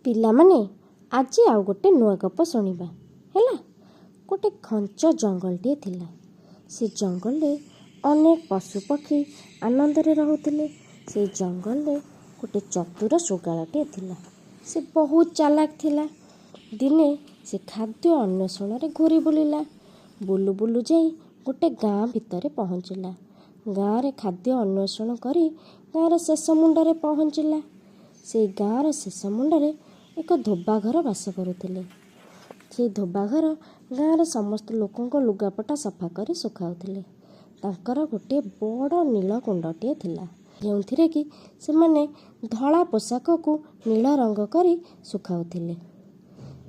ପିଲାମାନେ, ଆଜି ଆଉ ଗୋଟେ ନୂଆ ଗପ ଶୁଣିବା, ହେଲା? ଗୋଟେ ଘଞ୍ଚ ଜଙ୍ଗଲଟିଏ ଥିଲା। ସେ ଜଙ୍ଗଲରେ ଅନେକ ପଶୁପକ୍ଷୀ ଆନନ୍ଦରେ ରହୁଥିଲେ। ସେଇ ଜଙ୍ଗଲରେ ଗୋଟେ ଚତୁର ଶୃଗାଳଟିଏ ଥିଲା। ସେ ବହୁତ ଚାଲାକ ଥିଲା। ଦିନେ ସେ ଖାଦ୍ୟ ଅନ୍ୱେଷଣରେ ଘୂରି ବୁଲିଲା। ବୁଲୁ ବୁଲୁ ଯାଇ ଗୋଟେ ଗାଁ ଭିତରେ ପହଞ୍ଚିଲା। ଗାଁରେ ଖାଦ୍ୟ ଅନ୍ୱେଷଣ କରି ଗାଁର ଶେଷ ମୁଣ୍ଡରେ ପହଞ୍ଚିଲା। ସେଇ ଗାଁର ଶେଷ ମୁଣ୍ଡରେ ଏକ ଧୋବା ଘର ବାସ କରୁଥିଲେ। ସେଇ ଧୋବା ଘର ଗାଁର ସମସ୍ତ ଲୋକଙ୍କ ଲୁଗାପଟା ସଫା କରି ଶୁଖାଉଥିଲେ। ତାଙ୍କର ଗୋଟିଏ ବଡ଼ ନୀଳ କୁଣ୍ଡଟିଏ ଥିଲା, ଯେଉଁଥିରେ କି ସେମାନେ ଧଳା ପୋଷାକକୁ ନୀଳ ରଙ୍ଗ କରି ଶୁଖାଉଥିଲେ।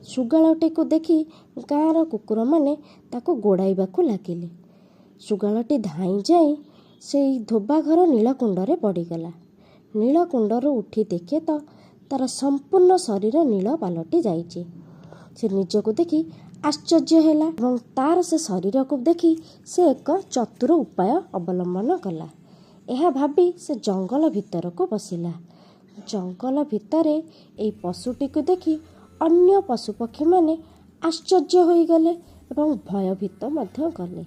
ଶୃଗାଳଟିକୁ ଦେଖି ଗାଁର କୁକୁରମାନେ ତାକୁ ଗୋଡ଼ାଇବାକୁ ଲାଗିଲେ। ଶୃଗାଳଟି ଧାଇଁ ଯାଇ ସେଇ ଧୋବା ଘର ନୀଳକୁଣ୍ଡରେ ପଡ଼ିଗଲା। ନୀଳକୁଣ୍ଡରୁ ଉଠି ଦେଖେ ତ ତାର ସମ୍ପୂର୍ଣ୍ଣ ଶରୀର ନୀଳ ପାଲଟି ଯାଇଛି। ସେ ନିଜକୁ ଦେଖି ଆଶ୍ଚର୍ଯ୍ୟ ହେଲା ଏବଂ ତାର ସେ ଶରୀରକୁ ଦେଖି ସେ ଏକ ଚତୁର ଉପାୟ ଅବଲମ୍ବନ କଲା। ଏହା ଭାବି ସେ ଜଙ୍ଗଲ ଭିତରକୁ ପଶିଲା। ଜଙ୍ଗଲ ଭିତରେ ଏଇ ପଶୁଟିକୁ ଦେଖି ଅନ୍ୟ ପଶୁପକ୍ଷୀମାନେ ଆଶ୍ଚର୍ଯ୍ୟ ହୋଇଗଲେ ଏବଂ ଭୟଭୀତ ମଧ୍ୟ କଲେ।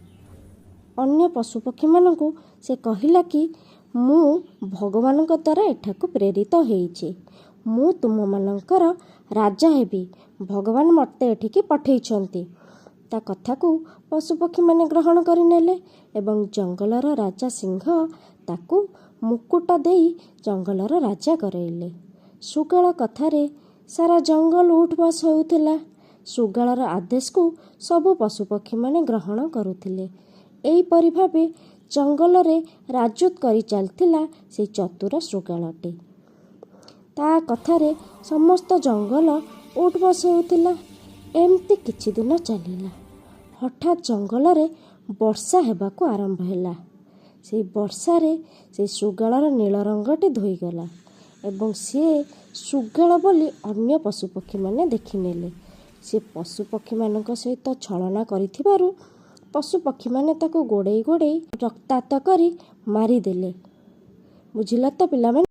ଅନ୍ୟ ପଶୁପକ୍ଷୀମାନଙ୍କୁ ସେ କହିଲା କି ମୁଁ ଭଗବାନଙ୍କ ଦ୍ୱାରା ଏଠାକୁ ପ୍ରେରିତ ହେଇଛି। ମୁଁ ତୁମମାନଙ୍କର ରାଜା ହେବି। ଭଗବାନ ମୋତେ ଏଠିକି ପଠେଇଛନ୍ତି। ତା କଥାକୁ ପଶୁପକ୍ଷୀମାନେ ଗ୍ରହଣ କରିନେଲେ ଏବଂ ଜଙ୍ଗଲର ରାଜା ସିଂହ ତାକୁ ମୁକୁଟ ଦେଇ ଜଙ୍ଗଲର ରାଜା କରାଇଲେ। ଶୃଗାଳ କଥାରେ ସାରା ଜଙ୍ଗଲ ଉଠ ବସ ହେଉଥିଲା। ଶୃଗାଳର ଆଦେଶକୁ ସବୁ ପଶୁପକ୍ଷୀମାନେ ଗ୍ରହଣ କରୁଥିଲେ। ଏହିପରି ଭାବେ ଜଙ୍ଗଲରେ ରାଜୁତ କରି ଚାଲିଥିଲା ସେଇ ଚତୁର ଶୃଗାଳଟି। ତା କଥାରେ ସମସ୍ତ ଜଙ୍ଗଲ ଉଠ ବସ ହେଉଥିଲା। ଏମିତି କିଛି ଦିନ ଚାଲିଲା। ହଠାତ୍ ଜଙ୍ଗଲରେ ବର୍ଷା ହେବାକୁ ଆରମ୍ଭ ହେଲା। ସେଇ ବର୍ଷାରେ ସେଇ ଶୃଗାଳର ନୀଳ ରଙ୍ଗଟି ଧୋଇଗଲା ଏବଂ ସିଏ ଶୃଗାଳ ବୋଲି ଅନ୍ୟ ପଶୁପକ୍ଷୀମାନେ ଦେଖିନେଲେ। ସେ ପଶୁପକ୍ଷୀମାନଙ୍କ ସହିତ ଛଳନା କରିଥିବାରୁ ପଶୁପକ୍ଷୀମାନେ ତାକୁ ଗୋଡ଼େଇ ଗୋଡ଼େଇ ରକ୍ତାକ୍ତ କରି ମାରିଦେଲେ। ବୁଝିଲ ତ ପିଲାମାନେ?